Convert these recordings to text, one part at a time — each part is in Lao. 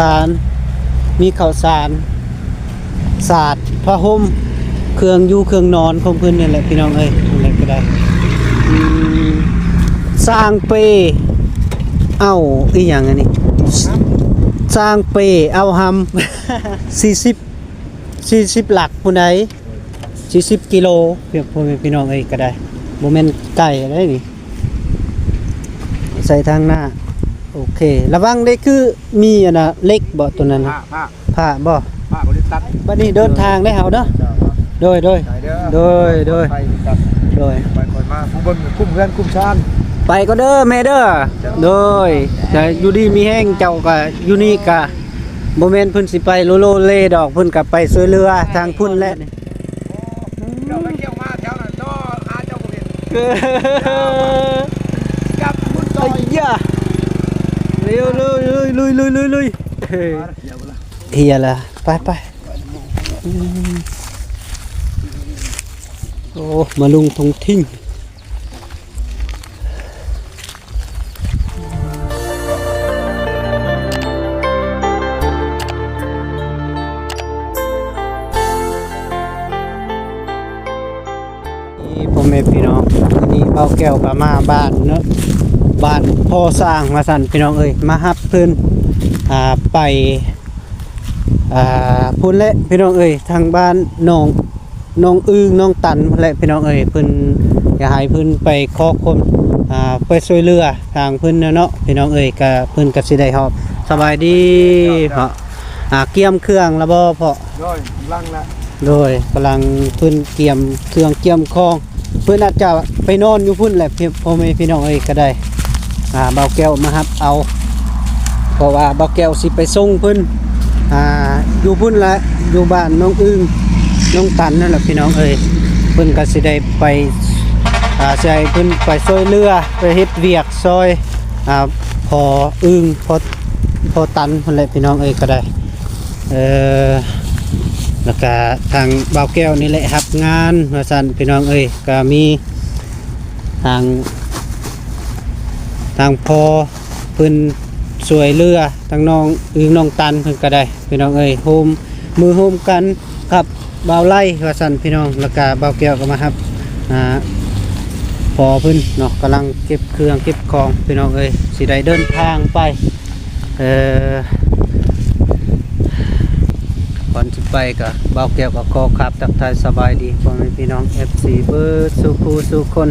ສານ ມີເຂົ້າສານ ສາດ ຜ້າຫົ່ມ ເຄື່ອງຢູ່ເຄື່ອງນອນຂອງເພິ່ນນີ້ແຫຼະ ພີ່ນ້ອງເອີຍ. ອັນໃດກໍໄດ້ ອືມ ສ້າງເປ ເອົາ ອີ່ຫຍັງອັນນີ້ ສ້າງເປ ເອົາຮຳ ສີ່ສິບ ສີ່ສິບຫຼັກພຸ້ນໃດ ສີ່ສິບກິໂລ ພວກ ພວກພີ່ນ້ອງເອີຍ ກໍໄດ້ ບໍ່ແມ່ນໄກເດ້ນີ້ ໃສ່ທາງໜ້າ. ໂອເຄ ລະວັງເດ້ ຄືມີອັນນ່າ ເຫຼັກບໍ່ຕົວນັ້ນ ຜ້າ ຜ້າ ຜ້າບໍ່ ຜ້າກໍເລີຍຕັດ. ບັດນີ້ເດີນທາງໄດ້ເຮົາເນາະ ໂດຍ ໂດຍ ໂດຍ ໂດຍ ໄປກັນ ໂດຍ ໄປຄ່ອຍມາ ຜູ້ເບິ່ງຄຸ້ມເຮືອນຄຸ້ມຊານ ໄປກໍເດີແມ່ເດີ ໂດຍ ໃຫ້ຢູ່ດີມີແຮງ ເຈົ້າກໍຢູ່ນີ້ກໍ ບໍ່ແມ່ນເພິ່ນຊິໄປໂລໂລເລດອກ ເພິ່ນກໍໄປຊ່ວຍເຫຼືອທາງພຸ້ນແຫຼະ. ເຈົ້າໄປທ່ຽວມາແຖວນັ້ນເນາະ ຫາເຈົ້າບໍ່ເຫັນ ກັບພຸ້ນຕໍ່ອີກ ເອີຍ ເລັວ ລຸຍ ລຸຍ ລຸຍ ລຸຍ ລຸຍ ເອີ ເອີ ເອີ ເອີ ເອີ ເອີ ເອີ ໂອ້ ມາລຸງທົ່ງທິງ. ນີ້ ພໍ່ແມ່ພີ່ນ້ອງ ມື້ນີ້ບ່າວແກ້ວກໍມາບ້ານເນາະ ບ້ານພໍ່ສ້າງວ່າຊັ້ນ ພີ່ນ້ອງເອີຍ ມາຮັບເພິ່ນ ອ່າ ໄປ ອ່າ ພຸ້ນແຫຼະພີ່ນ້ອງເອີຍ ທາງບ້ານໜອງ ໜອງອຶ່ງ ໜອງຕັນພຸ້ນແຫຼະພີ່ນ້ອງເອີຍ ເພິ່ນຢາກໃຫ້ເພິ່ນໄປຂໍຄວາມ ອ່າ ໄປຊ່ວຍເຫຼືອທາງເພິ່ນແຫຼະເນາະ ພີ່ນ້ອງເອີຍ ກະເພິ່ນກະຊິໄດ້ຮອບ. ສະບາຍດີພໍ່ ອ່າ ກຽມເຄື່ອງລະບໍ່ພໍ່? ໂດຍ ກຳລັງລະ ໂດຍ ກຳລັງເພິ່ນກຽມເຄື່ອງກຽມຂອງ ເພິ່ນອາດຈະໄປນອນຢູ່ພຸ້ນແຫຼະ ພໍ່ແມ່ພີ່ນ້ອງເອີຍ ກໍໄດ້ ອ່າ ບ່າວແກ້ວມາຮັບເອົາ ເພາະວ່າບ່າວແກ້ວຊິໄປສົ່ງເພິ່ນ ອ່າ ຢູ່ພຸ້ນແຫຼະ ຢູ່ບ້ານໜອງອຶ່ງ ໜອງຕັນນັ້ນແຫຼະ ພີ່ນ້ອງເອີຍ ເພິ່ນກໍຊິໄດ້ໄປ ອ່າ ຊິໃຫ້ເພິ່ນໄປຊ່ວຍເຫຼືອ ໄປເຮັດວຽກຊ່ອຍ ອ່າ ພໍ່ອຶ່ງ ພໍ່ ພໍ່ຕັນພຸ້ນແຫຼະ ພີ່ນ້ອງເອີຍ ກໍໄດ້ ເອີ ແລ້ວກະທາງບ່າວແກ້ວນີ້ແຫຼະຮັບງານວ່າຊັ້ນ ພີ່ນ້ອງເອີຍ ກະມີທາງ ທາງພໍ່ເພິ່ນຊ່ວຍເຫຼືອ ທາງນ້ອງອຶ່ງ ນ້ອງຕັນເພິ່ນກະໄດ້ ພີ່ນ້ອງເອີຍ ໂຮມມືໂຮມກັນກັບບ່າວໄລວ່າຊັ້ນ ພີ່ນ້ອງ ແລ້ວກະບ່າວແກ້ວກໍມາຮັບ ອ່າ ພໍ່ເພິ່ນເນາະ ກຳລັງເກັບເຄື່ອງເກັບຂອງ ພີ່ນ້ອງເອີຍ ຊິໄດ້ເດີນທາງໄປ. ເອີ ກ່ອນຊິໄປກໍ ບ່າວແກ້ວກໍຂໍກາບທັກທາຍສະບາຍດີພໍ່ແມ່ພີ່ນ້ອງ ເອັຟຊີ ເບິດສູ່ຜູ້ສູ່ຄົນ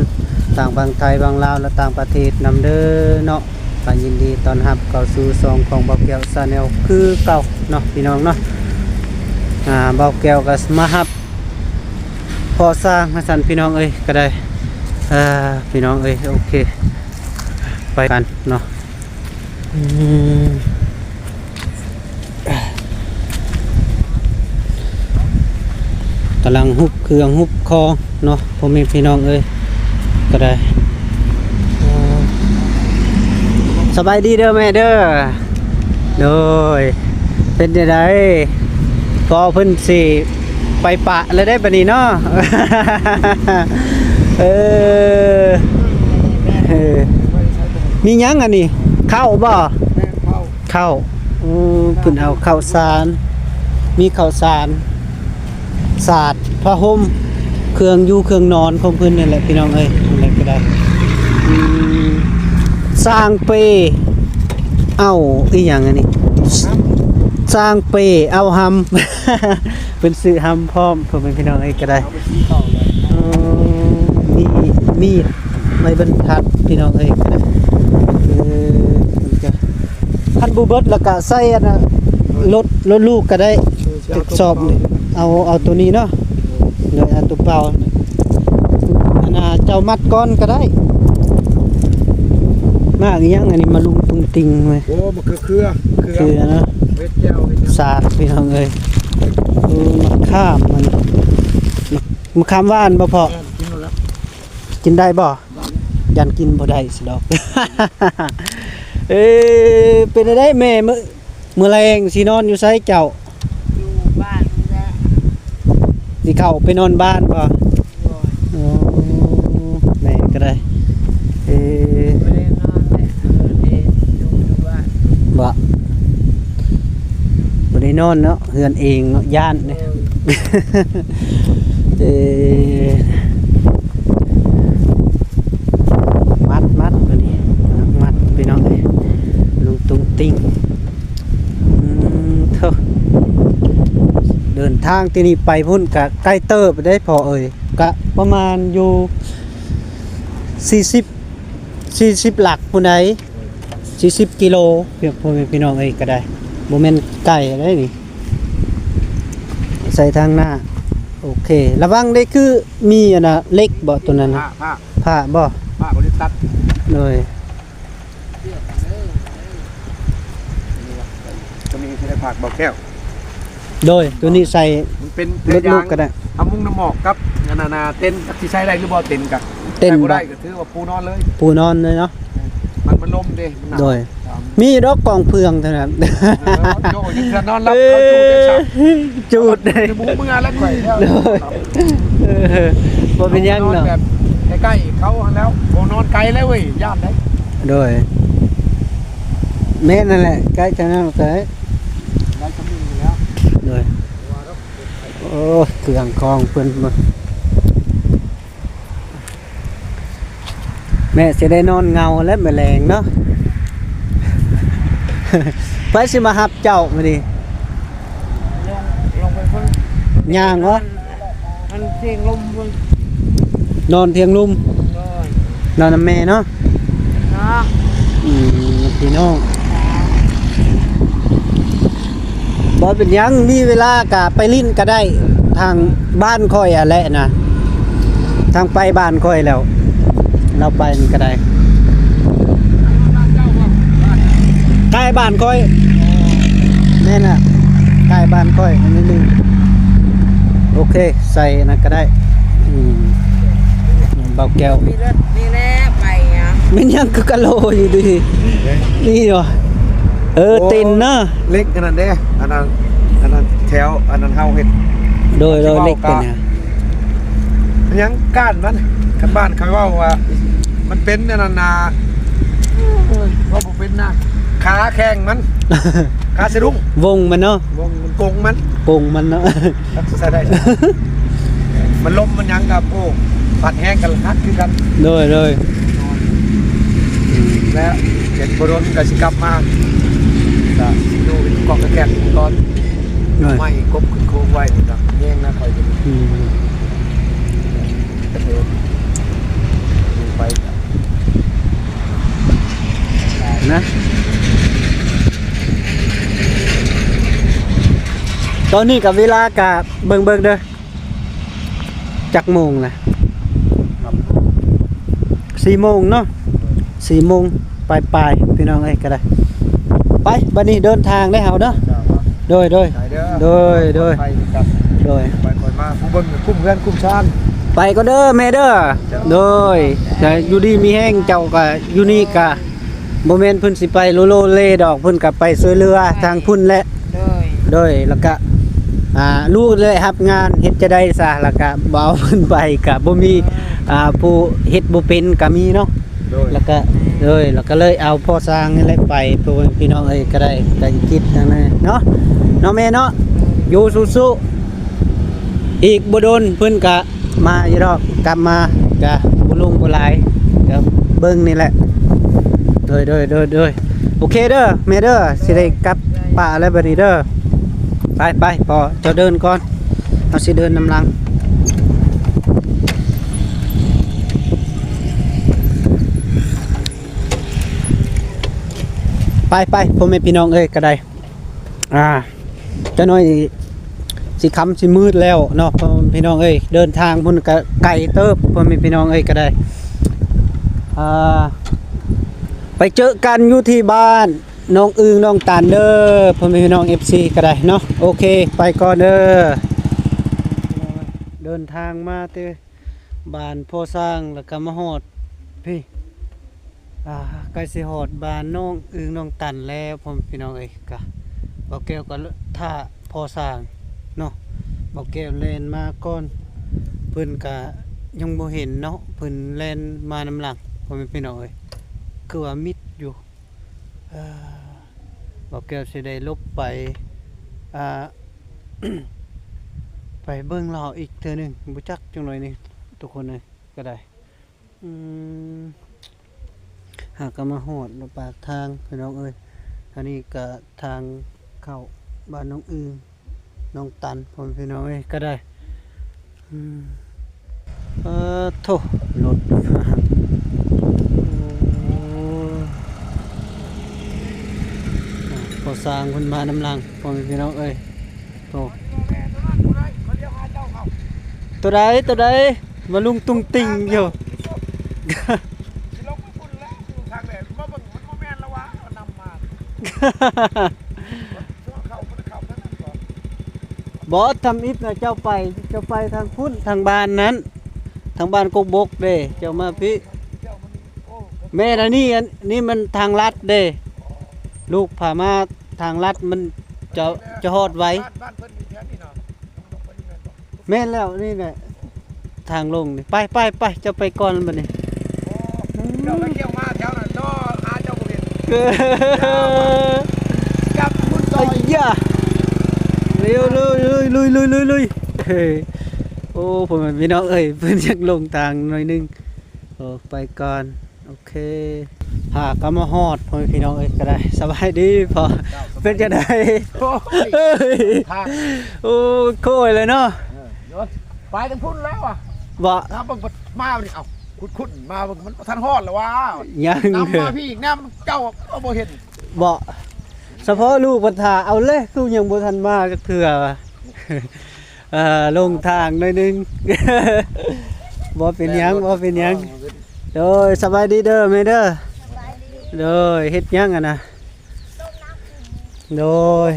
ທັງຝັ່ງໄທ ຝັ່ງລາວ ແລະ ຕ່າງປະເທດນຳເດີເນາະ ກໍຍິນດີຕ້ອນຮັບເຂົ້າສູ່ຊ່ອງຂອງບ່າວແກ້ວ Channel ຄືເກົ່າເນາະ ພີ່ນ້ອງເນາະ. ອ່າ ບ່າວແກ້ວກໍມາຮັບພໍ່ສ້າງວ່າຊັ້ນ ພີ່ນ້ອງເອີຍ ກໍໄດ້ ອ່າ ພີ່ນ້ອງເອີຍ ໂອເຄ ໄປກັນເນາະ. ອືມ ກຳລັງຮຸບເຄື່ອງຮຸບຂອງເນາະ ພໍ່ແມ່ພີ່ນ້ອງເອີຍ ກໍໄດ້ ເອີ ສະບາຍດີເດີແມ່ເດີ ໂດຍ ເປັນຈັ່ງໃດ ພໍ່ເພິ່ນຊິໄປປະແລ້ວເດ້ບັດນີ້ເນາະ ເອີ ເອີ ມີຫຍັງອັນນີ້ ເຂົ້າບໍ່? ແມ່ນ ເຂົ້າ ເຂົ້າ ໂອ້ ເພິ່ນເອົາເຂົ້າສານ ມີເຂົ້າສານ ສາດ ຜ້າຫົ່ມ ເຄື່ອງຢູ່ເຄື່ອງນອນຂອງເພິ່ນນີ້ແຫຼະ ພີ່ນ້ອງເອີຍ ອັນໃດກໍໄດ້ ອືມ ສ້າງເປ ເອົາ ອີ່ຫຍັງອັນນີ້ ສ້າງເປ ເອົາຮຳ ເພິ່ນຊື້ຮຳພ້ອມ ພໍ່ແມ່ພີ່ນ້ອງເອີຍ ກໍໄດ້ ເອົາໄປຊື້ເຂົ້າເລີຍ ເອີ ມີ ມີດ ໄມ້ບັນທັດ ພີ່ນ້ອງເອີຍ ກໍໄດ້ ເອີ ມັນກໍ ຄັນບໍ່ເບິດແລ້ວກະໃສ່ອັນນ່າ ລົດ ລົດລູກກະໄດ້ ເອີ ຈັກສອບນີ້ ເອົາ ເອົາໂຕນີ້ເນາະ ໂດຍ ເອົາໂຕເປົ່າ ອັນນ່າ ເຈົ້າມັດກ່ອນກະໄດ້ ໝາກອີ່ຫຍັງອັນນີ້ ມາລຸງຕຸງຕິງເວີຍ ໂອ້ ມະເຂືອ ເຂືອ ເຂືອເນາະ ເຮັດແຈ່ວ ເຮັດຫຍັງ ສາກ ພີ່ນ້ອງເອີຍ ເອີ ມະຂາມມັນ ມະຂາມຫວານບໍ່ພໍ່? ແມ່ນ ກິນໂລດລະ ກິນໄດ້ບໍ່? ຢ້ານກິນບໍ່ໄດ້ຊິດອກ ເອີ ເປັນຈັ່ງໃດແມ່ ມື້ ມື້ແລງຊິນອນຢູ່ໃສເຈົ້າ? ຢູ່ບ້ານນີ້ແຫຼະ ຊິເຂົ້າໄປນອນບ້ານບໍ່? ໂດຍ ໂອ້ ແມ່ກໍໄດ້ ເອີ ບໍ່ໄດ້ນອນແຫຼະ ເອີ ຢູ່ ຢູ່ບ້ານ ບໍ່? ນອນເນາະ ເຮືອນເອງເນາະ ຢ້ານເດ້. ເອີ ມັດ ມັດ ບັດນີ້ ມັດ ພີ່ນ້ອງເອີຍ ລົງຕຸງຕິງ. ອືມ ເທີ ເດີນທາງທີ່ນີ້ໄປພຸ້ນກະໄກເຕີບເດ້ພໍ່ເອີຍ ກະປະມານຢູ່ສີ່ສິບ ສີ່ສິບຫຼັກພຸ້ນໃດ໋ ສີ່ສິບກິໂລ ພຽງ ພໍ່ແມ່ພີ່ນ້ອງເອີຍ ກະໄດ້ ບໍ່ແມ່ນໄກເດ້ນີ້ ໃສ່ທາງໜ້າ. ໂອເຄ ລະວັງເດ້ ຄືມີອັນນ່າ ເຫຼັກບໍ່ໂຕນັ້ນ ພ້າ ພ້າ ພ້າບໍ່? ພ້າບໍ່ໄດ້ຕັດ ໂດຍ ກໍມີທີ່ໄດ້ຝາກເບົາແກ້ວ ໂດຍ ໂຕນີ້ໃສ່ ມັນເປັນແຜ່ນຢາງ ເອົາມຸງນ້ຳໝອກກັບອັນນັ້ນນະ ເຕັນ ຈັກຊິໃຊ້ໄດ້ຫຼືບໍ່ເຕັນກະ ເຕັນ ໃຊ້ບໍ່ໄດ້ ບໍ່ ກໍຖືວ່າປູນອນເລີຍ ປູນອນເລີຍເນາະ ມັນ ມັນລົມເດ້ ມັນໜາວ ໂດຍ ມີດອກກອງເຟືອງເທົ່ານັ້ນ ເອີ ໂອ້ຍ ເທື່ອນອນຫຼັບເຂົາຈູດເດ້ ຈູດເດ້ ໝູເມືອແລ້ວຂ້ອຍແລ້ວ ໂດຍ ເອີ ບໍ່ເປັນຫຍັງເນາະ ນອນແບບໃກ້ໆເຂົາຫັ້ນແລ້ວ ບໍ່ນອນໄກແລ້ວເວີຍ ຢ້ານເດ້ ໂດຍ ແມ່ນນັ້ນແຫຼະ ໃກ້ຈະນັ້ນກໍໄດ້ ໄດ້ຊຳນີ້ແລ້ວ ໂດຍ ໂອ້ ເຄື່ອງຂອງເພິ່ນ ແມ່ຊິໄດ້ນອນເຫງົາແລ້ວມື້ແລງເນາະ ໃຜຊິມາຮັບເຈົ້າມື້ນີ້? ລົງ ລົງໄປເບິ່ງ ຍ່າງເຫາະ ອັນ ອັນທຽງລຸ່ມເບິ່ງ ນອນທຽງລຸ່ມ ໂດຍ ນອນນຳແມ່ເນາະ ເນາະ ອືມ ພີ່ນ້ອງ ບໍ່ເປັນຫຍັງ ມີເວລາກະໄປຫຼິ້ນກະໄດ້ ທາງບ້ານຂ້ອຍຫັ້ນແຫຼະນະ ທາງໄປບ້ານຂ້ອຍແລ້ວ ລາວໄປນີ້ກະໄດ້ ໃກ້ບ້ານຂ້ອຍ ແມ່ນລະ ໃກ້ບ້ານຂ້ອຍນິດໜຶ່ງ ໂອເຄ ໃສ່ນັ້ນກະໄດ້ ອືມ ເບົາແກ້ວ ມີລົດນີ້ແຫຼະໄປຫຍັງ ແມ່ນຫຍັງຄືກະໂລຢູ່ດີ ນີ້ຫວາ ເອີ ໂອ້ ເຕັນເນາະ ເຫຼັກອັນນັ້ນເດ້ ອັນນັ້ນ ອັນນັ້ນແຖວ ອັນນັ້ນເຮົາເຮັດ ໂດຍ ໂດຍ ເຫຼັກເປັນຫຍັງ ຫຍັງກ້ານມັນ ຄັນບ້ານຂ້ອຍເວົ້າວ່າ ມັນເປັນອັນນັ້ນນາ ໂອ້ຍ ເວົ້າບໍ່ເປັນນາ ຂາແຂ້ງມັນ ຂາສະດຸ້ງ ວົງມັນເນາະ ວົງມັນ ກົງມັນ ກົງມັນເນາະ ໃຊ້ໄດ້ ມັນລົມມັນຫຍັງກໍ ໂອ້ ພັດແຮງກໍຫັກຄືກັນ ໂດຍ ໂດຍ ແລ້ວເຈັດບໍ່ດົນກໍຊິກັບມາ ກໍຊິຢູ່ເປັນກອກກະແກກກ່ອນ ໂດຍ ໄມ້ກົບຂຶ້ນໂຄງໄວ້ນີ້ກໍແຮງນະ ຂ້ອຍກໍ ອືມ ກະເທີນ ໄປນະ ຕອນນີ້ກໍເວລາກໍເບິ່ງໆເດີ ຈັກໂມງລະ? ສີ່ໂມງເນາະ ສີ່ໂມງປາຍໆ ພີ່ນ້ອງເອີຍ ກໍໄດ້ ໄປ ບັດນີ້ເດີນທາງໄດ້ເຮົາເນາະ ໂດຍ ໂດຍ ໂດຍ ໂດຍ ໄປກັນ ໂດຍ ໄປຄ່ອຍມາ ຜູ້ເບິ່ງຄຸ້ມເຮືອນຄຸ້ມຊານ ໄປກ່ອນເດີແມ່ເດີ ໂດຍ ໃຫ້ຢູ່ດີມີແຮງ ເຈົ້າກໍຢູ່ນີ້ກໍ ບໍ່ແມ່ນເພິ່ນຊິໄປໂລໂລເລດອກ ເພິ່ນກໍໄປຊ່ວຍເຫຼືອທາງພຸ້ນແຫຼະ ໂດຍ ໂດຍ ແລ້ວກະ ອ່າ ລູກໄດ້ຮັບງານ ເຮັດຈະໄດ້ຊະ ແລ້ວກະບໍ່ເອົາເພິ່ນໄປ ກະບໍ່ມີ ອ່າ ຜູ້ເຮັດບໍ່ເປັນກະມີເນາະ ໂດຍ ແລ້ວກະ ໂດຍ ແລ້ວກະເລີຍເອົາພໍ່ຊ່າງນີ້ແຫຼະໄປ ພໍ່ພີ່ນ້ອງເອີຍ ກະໄດ້ ກະຄິດຫຍັງແນ່ເນາະ ເນາະແມ່ເນາະ ຢູ່ສູ້ໆ ອີກບໍ່ດົນເພິ່ນກະ ມາຢູ່ດອກ ກັບມາກະບໍ່ລຸງບໍ່ຫຼາຍ ກະເບິ່ງນີ້ແຫຼະ ໂດຍ ໂດຍ ໂດຍ ໂດຍ ໂອເຄເດີແມ່ເດີ ຊິໄດ້ກັບປ່າແລ້ວບັດນີ້ເດີ ໄປ ໄປ ພໍ່ເຈົ້າເດີນກ່ອນ ເຮົາຊິເດີນນຳຫຼັງ ໄປ ໄປ ພໍ່ແມ່ພີ່ນ້ອງເອີຍ ກະໄດ້ ອ່າ ຈັກໜ້ອຍຊິຄ່ຳຊິມືດແລ້ວເນາະ ພໍ່ແມ່ພີ່ນ້ອງເອີຍ ເດີນທາງພຸ້ນກະໄກເຕີບ ພໍ່ແມ່ພີ່ນ້ອງເອີຍ ກະໄດ້ ອ່າ ໄປເຈີກັນຢູ່ທີ່ບ້ານນ້ອງອຶ່ງນ້ອງຕັນເດີ ພໍ່ແມ່ພີ່ນ້ອງເອັຟຊີກະໄດ້ເນາະ ໂອເຄ ໄປກ່ອນເດີ ເດີນທາງມາແຕ່ ບ້ານພໍ່ຊ່າງ ແລ້ວກໍມາຮອດພີ້ ອ່າ ໃກ້ຊິຮອດບ້ານນ້ອງອຶ່ງນ້ອງຕັນແລ້ວ ພໍ່ແມ່ພີ່ນ້ອງເອີຍ ກະ ບ່າວແກ້ວກໍຖ້າພໍ່ຊ່າງເນາະ ບ່າວແກ້ວແລ່ນມາກ່ອນ ເພິ່ນກະຍັງບໍ່ເຫັນເນາະ ເພິ່ນແລ່ນມານຳຫຼັງ ພໍ່ແມ່ພີ່ນ້ອງເອີຍ ຄືວ່າມິດຢູ່ ອ່າ ບ່າວແກ້ວຊິໄດ້ຫຼົບໄປ ອ່າ ໄປເບິ່ງເລາະອີກເທື່ອໜຶ່ງ ບໍ່ຈັກຈັກໜ້ອຍນີ້ ທຸກຄົນເອີຍ ກໍໄດ້. ອືມ ຫາກະມາຮອດປາກທາງ ພີ່ນ້ອງເອີຍ. ອັນນີ້ກະທາງເຂົ້າບ້ານໜອງອຶ່ງ ໜອງຕັນ ພໍ່ແມ່ພີ່ນ້ອງເອີຍ ກໍໄດ້. ອືມ ປາໂທ້ ລົດ ໂອ້ ອ່າ ພໍ່ຊ່າງເພິ່ນມານຳຫຼັງ ພໍ່ແມ່ພີ່ນ້ອງເອີຍ. ໂອ້ ໂຕໃດ ໂຕໃດ ມາລຸງຕຸງຕິ່ງຢູ່. ບໍ່ ທຳອິດນະ ເຈົ້າໄປ ເຈົ້າໄປທາງພຸ້ນ ທາງບ້ານນັ້ນ ທາງບ້ານກົກບົກເດ້ ເຈົ້າມາພີ້. ແມ່ນ ອັນນີ້ ອັນນີ້ມັນທາງລັດເດ້ ລູກພາມາທາງລັດ ມັນຈະ ຈະຮອດໄວ. ແມ່ນແລ້ວ ນີ້ແຫຼະທາງລົງນີ້. ໄປ ໄປ ໄປ ເຈົ້າໄປກ່ອນບັດນີ້. ເຈົ້າໄປທ່ຽວມາແຖວນັ້ນເນາະ ຫາເຈົ້າບໍ່ເຫັນ. ເອີ ຈັບໝຸນຕໍ່ ອາຍາ ເລັວ ລຸຍ ລຸຍ ລຸຍ ລຸຍ ລຸຍ ລຸຍ. ເຮີ້ຍ ໂອ້ ພໍ່ແມ່ພີ່ນ້ອງເອີຍ ເພິ່ນຢາກລົງທາງໜ້ອຍໜຶ່ງ. ໂອ້ ໄປກ່ອນ ໂອເຄ ຫາກະມາຮອດ ພໍ່ແມ່ພີ່ນ້ອງເອີຍ ກໍໄດ້. ສະບາຍດີພໍ່ ເປັນຈັ່ງໃດ? ໂອ້ຍ ໂອ້ຍ ໂອ້ຍ ໂຄ້ຍເລີຍເນາະ. ເອີ ໄປທາງພຸ້ນແລ້ວອະ ບໍ່ ມາເບິ່ງ ມານີ້ ເອົ້າ ຂຸດໆ ມາເບິ່ງ ມັນບໍ່ທັນຮອດແລ້ວວະ. ຍັງ ນຳມາພີ້ອີກ ນຳເຈົ້າກໍບໍ່ເຫັນ ບໍ່ ສະເພາະລູກບັດຖ້າ ເອົາເລີຍ ຄືຍັງບໍ່ທັນມາຈັກເທື່ອ. ເອີ ລົງທາງໜ້ອຍໜຶ່ງ ບໍ່ເປັນຫຍັງ ບໍ່ເປັນຫຍັງ. ໂດຍ ສະບາຍດີເດີແມ່ເດີ. ໂດຍ ເຮັດຫຍັງຫັ້ນນະ? ໂດຍ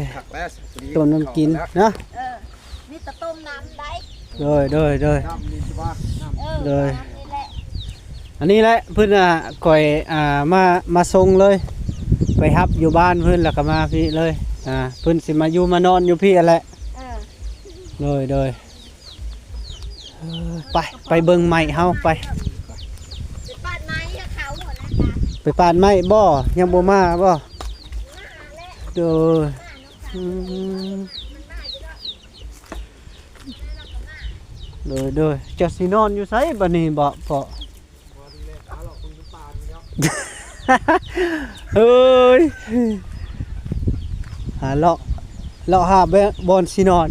ຕົ້ມນ້ຳກິນເນາະ. ເອີ ມີແຕ່ຕົ້ມນ້ຳໄດ໋. ໂດຍ ໂດຍ ໂດຍ ນ້ຳນີ້ຊິວ່າ ນ້ຳ ເອີ ໂດຍ ນ້ຳນີ້ແຫຼະ. ອັນນີ້ແຫຼະ ເພິ່ນ ອ່າ ຂ້ອຍ ອ່າ ມາ ມາສົ່ງເລີຍ ໄປຮັບຢູ່ບ້ານເພິ່ນ ແລ້ວກໍມາພີ້ເລີຍ. ອ່າ ເພິ່ນຊິມາຢູ່ມານອນຢູ່ພີ້ຫັ້ນແຫຼະ. ເອີ ໂດຍ ໂດຍ ເອີ ໄປ ໄປເບິ່ງໄມ້ເຮົາ ໄປ ໄປປາດໄມ້ເຂົາຫັ້ນນະ. ໄປປາດໄມ້ບໍ່? ຍັງບໍ່ມາບໍ່? ໂດຍ ອືມ ໂດຍ ໂດຍ ເຈົ້າຊິນອນຢູ່ໃສບັດນີ້ ບໍ່ ພໍ່? ເອີຍ ຫາເລາະ ເລາະຫາແບ- ບ່ອນຊິນອນ.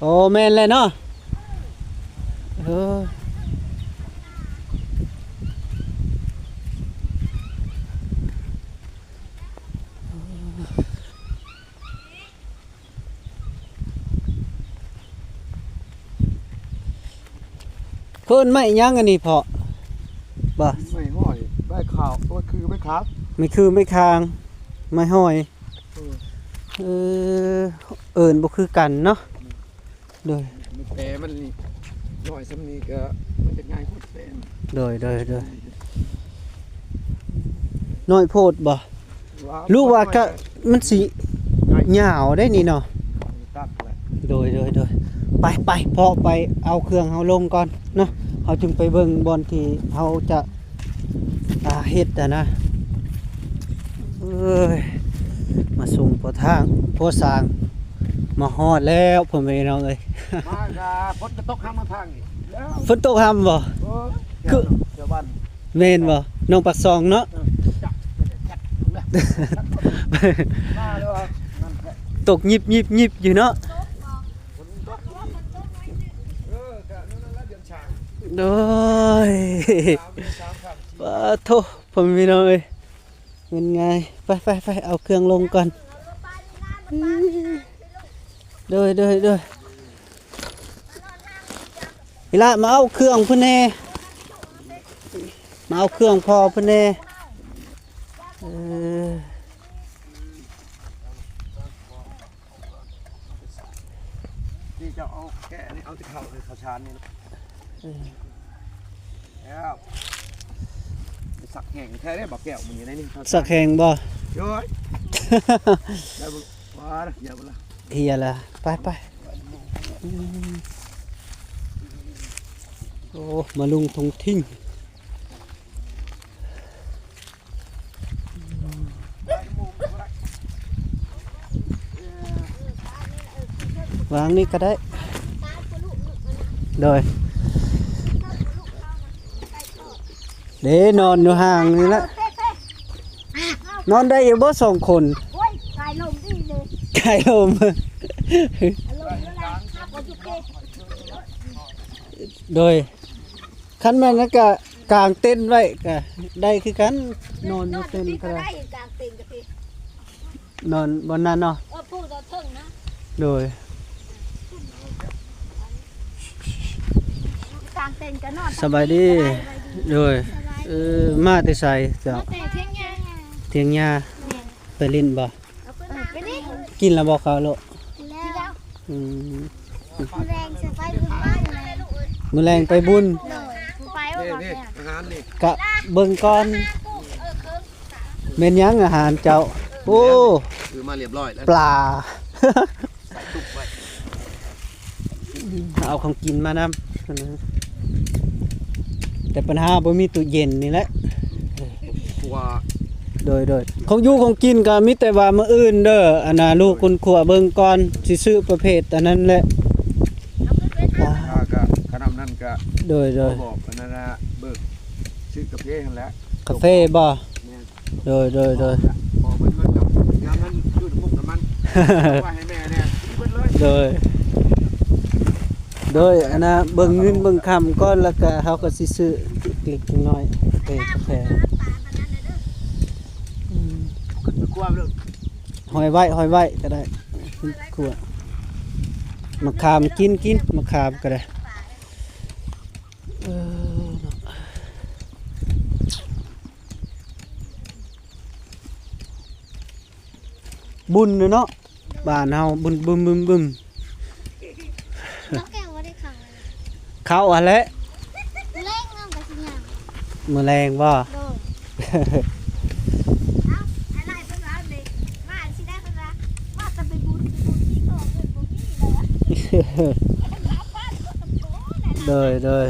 ໂອ້ ແມ່ນແຫຼະເນາະ ເອີ. ເອີ້ນໄມ້ຫຍັງອັນນີ້ພໍ່? ບໍ່ ໄມ້ຫ້ອຍ ໄມ້ຂາວ ໂອ້ຍ ຄືໄມ້ຂາວ ໄມ້ຄືໄມ້ຄາງ ໄມ້ຫ້ອຍ. ເອີ ເອີ ເອີ້ນບໍ່ຄືກັນເນາະ. ໂດຍ ແປມັນນີ້ ນ້ອຍສ່ຳນີ້ກໍມັນຈະງ່າຍໂພດແປ. ໂດຍ ໂດຍ ໂດຍ ນ້ອຍໂພດບໍ່? ຫຼືວ່າກະມັນຊິຍາວໄດ໋ນີ້ເນາະ. ໂດຍ ໂດຍ ໂດຍ ໄປ ໄປ ເພາະໄປເອົາເຄື່ອງເຮົາລົງກ່ອນເນາະ ເຮົາຈຶ່ງໄປເບິ່ງບ່ອນທີ່ເຮົາຈະ ອ່າ ເຮັດຫັ້ນນະ. ເອີຍ ມາສົ່ງພໍ່ທາງ ພໍ່ຊ່າງ ມາຮອດແລ້ວ ພໍ່ແມ່ພີ່ນ້ອງເອີຍ. ມາກະຝົນກະຕົກຮຳມາທາງນີ້ ຝົນຕົກຮຳບໍ່? ເອີ ຄື ແຖວບ້ານ ແມ່ນບໍ່? ໜອງປາກຊ່ອງເນາະ. ເອີ ຈັກ ມາແລ້ວ ຕົກຍິບໆໆຢູ່ເນາະ. ໂດຍ ປາໂທ ພໍ່ແມ່ພີ່ນ້ອງເອີຍ ເປັນໄງ? ໄປ ໄປ ໄປ ເອົາເຄື່ອງລົງກ່ອນ. ໂດຍ ໂດຍ ໂດຍ ອີ່ຫຼ້າ ມາເອົາເຄື່ອງເພິ່ນແດ່ ມາເອົາເຄື່ອງພໍ່ເພິ່ນແດ່. ເອີ ນີ້ເຈົ້າເອົາແກະນີ້ ເອົາແຕ່ເຂົ້າເລີຍ ເຂົ້າສານນີ້. ເອີ ແລ້ວ ສັກແຫ້ງແທ້ເດ້ ບັກແກ້ວ ມື້ນີ້ໄດ້ນີ້ ສັກແຫ້ງບໍ່? ໂອ້ຍ ໄດ້ບໍ່? ວ່າ ເຫຍບໍ່ລະ ເຫຍລະ. ໄປ ໄປ ອືມ ໂອ້ ມາລຸງທຸງທິງ. ວາງນີ້ກໍໄດ້ ໂດຍ ເດ້ ນອນຢູ່ຫ່າງນີ້ແຫຼະ. ນອນໄດ້ຢູ່ບໍ່ສອງຄົນ? ໂອ້ຍ ກາຍລົມອີກເດ້ ກາຍລົມ ອາລົມແລ້ວແຫຼະ ຄັບບໍ່ຈຸເກ ໂດຍ ຄັນແມ່ນນັ້ນກະກາງເຕັນໄວ້ກະໄດ້ຄືກັນ ນອນຢູ່ເຕັນກໍໄດ້ ກາງເຕັນກໍໄດ້ ນອນບ່ອນນັ້ນເນາະ ເອີ ຜູ້ຕໍ່ເທິງນະ ໂດຍ ກາງເຕັນກໍນອນ ສະບາຍດີ ໂດຍ ເອີ ມາແຕ່ໃສເຈົ້າ? ມາແຕ່ທຽງຫຍ້າ ທຽງຫຍ້າ ແມ່ນ ໄປຫຼິ້ນບໍ່? ເອີ ໄປຫຼິ້ນ ກິນແລ້ວບໍ່ເຂົ້າລູກ? ກິນແລ້ວ ອືມ ມື້ແລງຊິໄປບຸນບ້ານແມ່ ມື້ແລງໄປບຸນ ໂດຍ ໄປບໍ່ໄປ ນີ້ ນີ້ ອາຫານນີ້ ກະເບິ່ງກ່ອນ ແມ່ນຫຍັງອາຫານເຈົ້າ? ໂອ້ ຊື້ມາຮຽບຮ້ອຍແລ້ວ ປາ ໃສ່ຕຸກໄວ້ ເອົາຂອງກິນມານຳ ແຕ່ປັນຫາບໍ່ມີຕູ້ເຢັນນີ້ແຫຼະ ໂດຍ ໂດຍ ຂອງຢູ່ຂອງກິນກໍມີແຕ່ວ່າມື້ອື່ນເດີ ອັນນ່າ ລູກຄຸນຂົວເບິ່ງກ່ອນ ຊິຊື້ປະເພດອັນນັ້ນແຫຼະ ອ່າ ກະຂະໜ່ຳນັ້ນກະ ໂດຍ ໂດຍ ບອກອັນນັ້ນນະ ເບີກ ຊື້ກາເຟຫັ້ນແຫຼະ ກາເຟບໍ່? ແມ່ນ ໂດຍ ໂດຍ ໂດຍ ຂໍເພິ່ນເງິນກັບເງິນຢູ່ໃນມຸກນ້ຳມັນ ເອົາໄວ້ໃຫ້ແມ່ແດ່ ເບິດເລີຍ ໂດຍ ໂດຍ ອັນນ່າ ເບິ່ງເງິນເບິ່ງຄຳກ່ອນ ແລ້ວກະເຮົາກໍຊິຊື້ເລັກໆນ້ອຍໆ ເອີ ກາແຟ ອືມ ຂຶ້ນໄປຄົວເລີຍ ຫ້ອຍໄວ້ ຫ້ອຍໄວ້ກໍໄດ້ ຄົວ ມະຂາມ ກິນ ກິນ ມະຂາມກໍໄດ້ ເອີ ເນາະ ບຸນເນາະ ບ້ານເຮົາ ບຸນບຶມໆໆ ນ້ອງແກ້ວບໍ່ໄດ້ເຂົ້າ ເຂົ້າຫັ້ນແຫຼະ ມື້ແລງນ້ອງກໍຊິຍ່າງ ມື້ແລງບໍ່? ໂດຍ ເອົ້າ ອັນນັ້ນເພິ່ນວ່າເດ ວ່າຊິໄດ້ ເພິ່ນວ່າ ວ່າຈະໄປບຸນ ໄປບຸນທີ່ຂອງເງິນບໍ່ມີແລ້ວ ໂດຍ ໂດຍ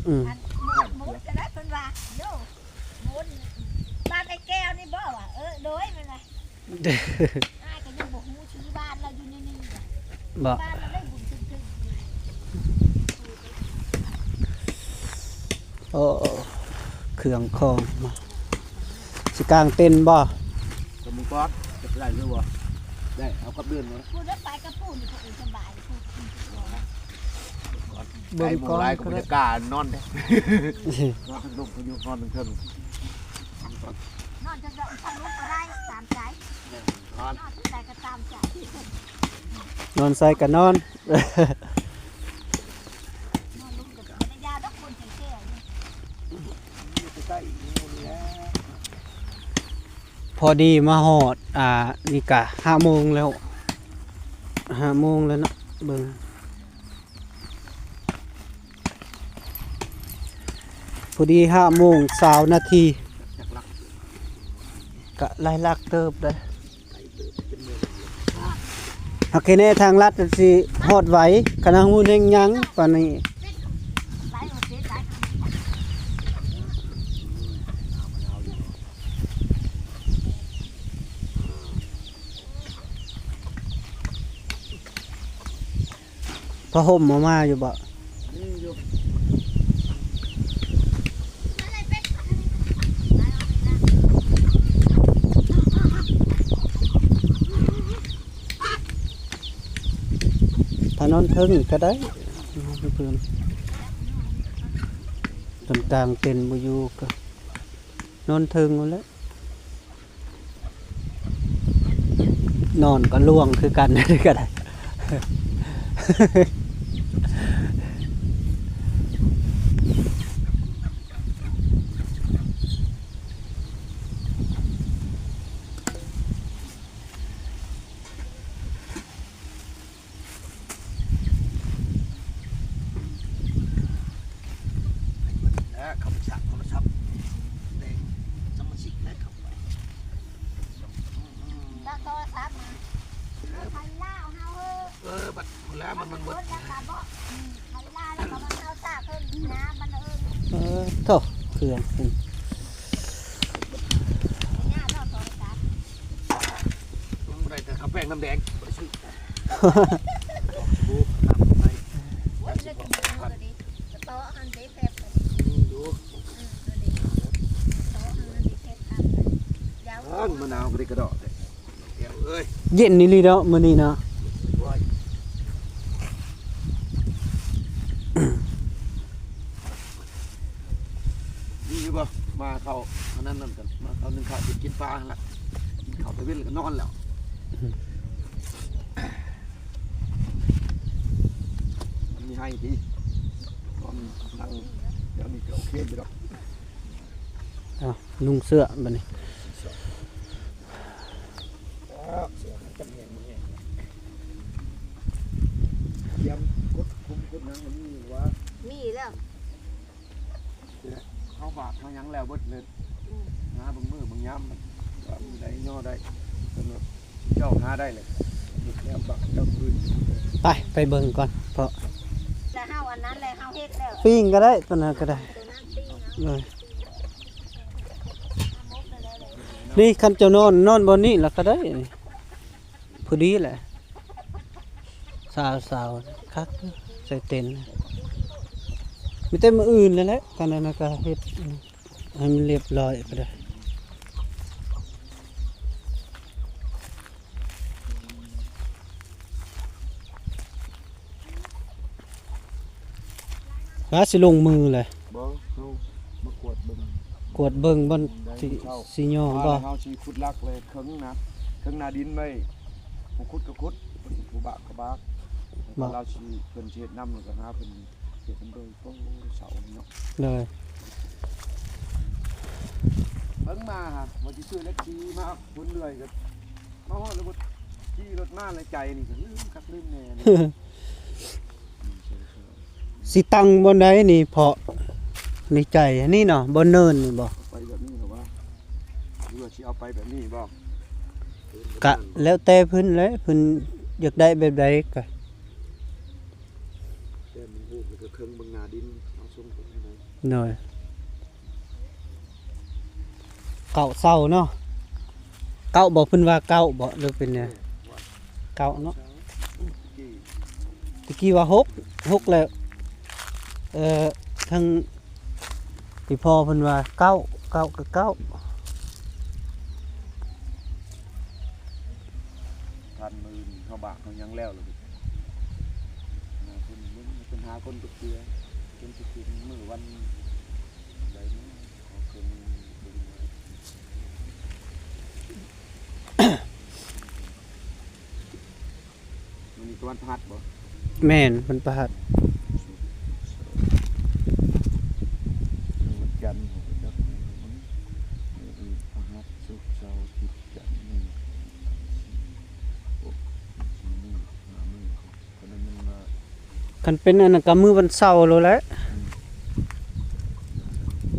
ອືມ ໝົດ ໝົດ ກໍໄດ້ ເພິ່ນວ່າ ໂຍ ບຸນ ບ້ານໄອ້ແກ້ວນີ້ບໍ່? ວ່າ ເອີ ໂດຍ ແມ່ນວ່າ ອ້າຍກໍຍັງບໍ່ຮູ້ຊື່ບ້ານລາວຢູ່ໃນນີ້ ບໍ່ ບ້ານລາວໄດ້ບຸນເຖິງໆ ໂອ້ ເຄື່ອງຂອງ ຊິກາງເຕັນບໍ່? ສະໝຸດກ່ອນ ຈະໄດ້ຫຼືບໍ່? ໄດ້ ເອົາກັບເດືອນ ຜູ້ໄດ້ໄປກັບຜູ້ນີ້ ຜູ້ອື່ນສະບາຍ ຜູ້ ເບິ່ງກ່ອນ ໄກໝູ່ຫຼາຍກໍບໍ່ໄດ້ກ້ານອນເດ້ ນອນເທິງລົມກໍຢູ່ ນອນເທິງ ນອນເທິງລົມກໍໄດ້ ຕາມໃຈ ນອນ ນອນທີ່ໃດກໍຕາມໃຈ ນອນໃສກໍນອນ ນອນລົມກໍບໍ່ໄດ້ຢາດອກ ຄົນແກ່ໆ ພໍດີມາຮອດ ອ່າ ນີ້ກະຫ້າໂມງແລ້ວ ຫ້າໂມງແລ້ວເນາະ ເບິ່ງ ພໍດີຫ້າໂມງຊາວນາທີ ກະໄລ່ລັກເຕີບເດ້ ຫາກແນ່ທາງລັດຊິຮອດໄວ ຄັນຫາກຮູ້ແຮ່ງຍັງປານນີ້ ຜ້າຫົ່ມເອົາມາຢູ່ບໍ່? ມີຢູ່ ຖ້ານອນເທິງກໍໄດ້ ນອນເທິງ ກາງເຕັນບໍ່ຢູ່ກໍນອນເທິງພຸ້ນແຫຼະ. ນອນກໍລ່ວງຄືກັນ ກໍໄດ້. ເອີ ເຂົ້າໄປຊັກ ເຂົ້າໄປຊັກ ແຕ່ສະມາຊິກໄດ້ເຂົ້າໄປ ອືມ ແລ້ວໂທລະສັບມາ ໃຜລາວເຮົາເຮີ ເອີ ບັດພຸ້ນແລ້ວມັນ ມັນໝົດ ແລ້ວກໍບໍ່ ໃຜລາວແລ້ວກໍມາເຮົາຊາເພິ່ນນາ ມັນເອີ ເອີ ໂທ້ ເຄື່ອງ ມັນບໍ່ໄດ້ແຕ່ເຂົ້າແປ້ງນ້ຳແດງ ບໍ່ໄດ້ຊື້. ອອກ ອັນມະນາວກໍໄດ້ກະດອກແທ້ແກ້ວເອີຍ. ເຢັນອີ່ຫຼີເນາະມື້ນີ້ເນາະ. ໂອ້ຍ ດີຢູ່ບໍ່? ມາເຂົ້າອັນນັ້ນນຳກັນ ມາເຂົ້າໜຶ່ງເຂົ້າກິນປາຫັ້ນລະ ກິນເຂົ້າແຕ່ເວັນແລ້ວກໍນອນແລ້ວ. ມັນມີໄຮ່ຕິ ຕອນນັ່ງແຖວນີ້ກໍໂອເຄຢູ່ດອກ. ເອົາ ນຸ່ງເສື້ອບັດນີ້. ຕຽມກົດຄຸມກົດຫຍັງມັນມີວ່າ ມີແລ້ວ. ເຮົາຝາກເຮົາຫຍັງແລ້ວເບິດເລີຍ. ອືມ ຫາເບິ່ງມື້ເບິ່ງຍາມ ວ່າມື້ໃດຍໍໄດ້ ເພິ່ນວ່າເຈົ້າຫາໄດ້ແລ້ວ ເຮັດແລ້ວບັກເຈົ້າຄືນ. ໄປ ໄປເບິ່ງກ່ອນເພາະ ແລ້ວເຮົາອັນນັ້ນແລ້ວ ເຮົາເຮັດແລ້ວ ປີ້ງກໍໄດ້ ຕົວນັ້ນກໍໄດ້. ໂດຍ ນີ້ຄັນເຈົ້ານອນ ນອນບ່ອນນີ້ລະກໍໄດ້ ພໍດີແຫຼະ. ສາວໆ ຄັກ ໃສ່ເຕັນ ມີແຕ່ມື້ອື່ນແລ້ວແຫຼະ ຄັນນັ້ນນະກະເຮັດໃຫ້ມັນລຽບລ້ອຍກໍໄດ້. ວ່າຊິລົງມືແຫຼະ. ບໍ່ ເຮົາມາກວດເບິ່ງ ກວດເບິ່ງບ່ອນ ໄດ້ ຊິ ເຮົາ ຊິຍໍ ວ່າ ບໍ່ ແລ້ວເຮົາຊິຂຸດຫຼັກເລີຍ ເຄິ່ງນະ ເຄິ່ງນາດິນໄວ້ ຜູ້ຂຸດກໍຂຸດ ຜູ້ບາກກໍບາກ. ບໍ່ ລາວຊິ ເພິ່ນຊິເຮັດນຳ ແລ້ວກໍຫາເພິ່ນເຮັດນຳໂດຍ. ໂອ້ ເຊົາເນາະ. ໂດຍ ເບິ່ງມາຫາ ວ່າຊິຊື້ເລັກສີມາຄົນເລື່ອຍກໍ ມາຮອດແລ້ວບໍ່ຂີ່ລົດມາ ແລະໃຈນີ້ກໍລືມຄັກລືມແນ່. ຊິຕັ້ງບ່ອນໃດນີ້ເພາະ ໃນໃຈອັນນີ້ເນາະ ບ່ອນເນີນນີ້ບໍ່? ໄປແບບນີ້ລະວ່າ ຫຼືວ່າຊິເອົາໄປແບບນີ້ບໍ່? ກະແລ້ວແຕ່ເພິ່ນແຫຼະ ເພິ່ນຢາກໄດ້ແບບໃດກະ ແຕ່ມັນຮູ້ມັນກໍເຄິ່ງເບິ່ງໜ້າດິນ ເອົາຊົງໄປທາງໃດ. ໂດຍ ເກົ້າເສົາເນາະ ເກົ້າບໍ່ ເພິ່ນວ່າເກົ້າບໍ່ ຫຼືເປັນແນວ ເກົ້າເນາະ. ຕະກີ້ວ່າຫົກ ຫົກແລ້ວ ເອີ ທາງ ອີ່ພໍ່ເພິ່ນວ່າເກົ້າ ເກົ້າກໍເກົ້າ. ທັນມື້ອື່ນເຮົາບາກເຮົາຫຍັງແລ້ວລະ ຫາຄົນເບິ່ງ ເພິ່ນຫາຄົນທຸກເທື່ອ ຈົນຊິເປັນມື້ວັນໃດເນາະ ເຂົາເຄີຍມີເບິ່ງມາ. ມື້ນີ້ກໍວັນພະຫັດບໍ່? ແມ່ນ ວັນພະຫັດ. ວັນຈັນ ພະຫັດ ສຸກ ເສົາ ອາທິດ ຈັນ ໜຶ່ງ ສອງ ສາມ ສີ່ ຫົກ ສີ່ມື້ ຫ້າມື້ ຄັນເປັນອັນນັ້ນກໍມື້ວັນເສົາໂລດແຫຼະ ອືມ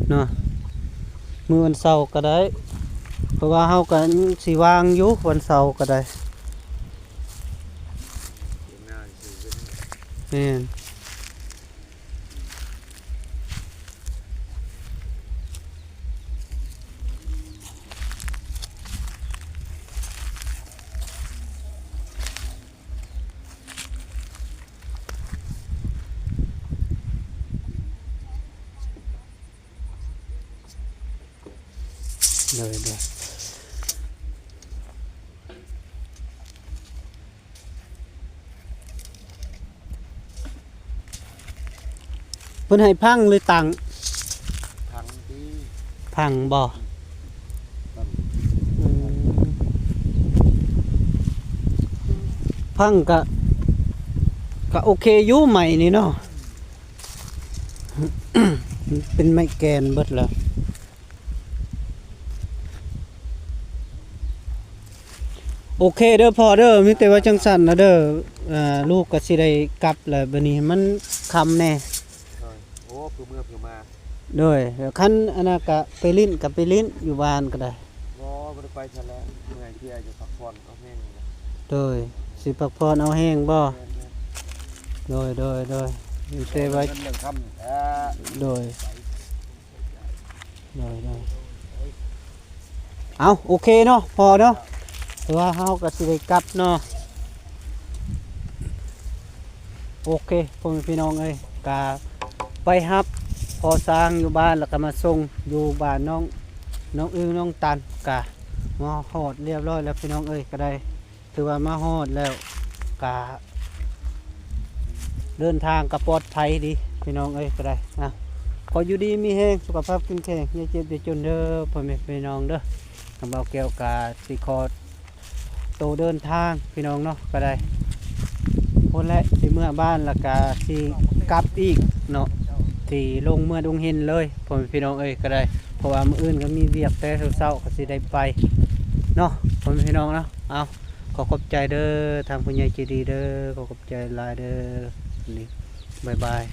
ເນາະ ມື້ວັນເສົາກໍໄດ້ ເພາະວ່າເຮົາກໍຊິວ່າງຢູ່ວັນເສົາກໍໄດ້. ແມ່ນ. ໂດຍ ໂດຍ. ເພິ່ນໃຫ້ພັງ ຫຼື ຕັ້ງ? ພັງຕິ ພັງບໍ່? ພັງ ອືມ ພັງກະ ກະໂອເຄຢູ່ ໄມ້ນີ້ເນາະ ເປັນໄມ້ແກ່ນເບິດແລ້ວ. ໂອເຄເດີພໍ່ເດີ ມີແຕ່ວ່າຈັ່ງຊັ້ນນະເດີ ເອີ ລູກກໍຊິໄດ້ກັບແລ້ວ ບັດນີ້ມັນຄ່ຳແດ່. ໂດຍ ໂອ້ ເພື່ອເມືອເພື່ອມາ. ໂດຍ ຄັນອັນນັ້ນກະໄປຫຼິ້ນ ກະໄປຫຼິ້ນຢູ່ບ້ານກໍໄດ້. ບໍ່ ບໍ່ໄດ້ໄປໃສແລ້ວ ເມື່ອຍເພຍ ຈະພັກຜ່ອນເອົາແຮງ. ໂດຍ ຊິພັກຜ່ອນເອົາແຮງບໍ່? ແມ່ນໆ. ໂດຍ ໂດຍ ໂດຍ ມີແຕ່ວ່າ ເລື່ອງເງິນເລື່ອງຄຳນີ້ແຫຼະ. ໂດຍ ໂດຍ ໂດຍ ເອົາ ໂອເຄເນາະ ພໍເນາະ ຖືວ່າເຮົາກໍຊິໄດ້ກັບເນາະ. ໂອເຄ ພໍ່ແມ່ພີ່ນ້ອງເອີຍ ກະໄປຮັບພໍ່ຊ້າງຢູ່ບ້ານ ແລ້ວກໍມາສົ່ງຢູ່ບ້ານນ້ອງ ນ້ອງອຶ່ງ ນ້ອງຕັນ ກະ ມາຮອດຮຽບຮ້ອຍແລ້ວພີ່ນ້ອງເອີຍ ກໍໄດ້ ຖືວ່າມາຮອດແລ້ວ ກະເດີນທາງກໍປອດໄພດີພີ່ນ້ອງເອີຍ ກໍໄດ້. ອ່ະ ຂໍຢູ່ດີມີແຮງ ສຸຂະພາບເຂັ້ມແຂງ ຢ່າເຈັບຢ່າຈົນເດີ ພໍ່ແມ່ພີ່ນ້ອງເດີ. ທາງບ່າວແກ້ວກໍຊິຂໍໂຕເດີນທາງພີ່ນ້ອງເນາະ ກໍໄດ້ ພຸ້ນແຫຼະ ຊິເມືອບ້ານ ແລ້ວກະຊິກັບອີກເນາະ ຊິລົງເມືອດົງເຫັນເລີຍ ພໍ່ແມ່ພີ່ນ້ອງເອີຍ ກໍໄດ້. ເພາະວ່າມື້ອື່ນກໍມີວຽກແຕ່ເຊົ້າໆ ກໍຊິໄດ້ໄປເນາະ ພໍ່ແມ່ພີ່ນ້ອງເນາະ. ເອົາ ຂໍຂອບໃຈເດີ ທາງຜູ້ໃຫຍ່ໃຈດີເດີ ຂໍຂອບໃຈຫຼາຍເດີ. ນີ້ ບາຍບາຍ.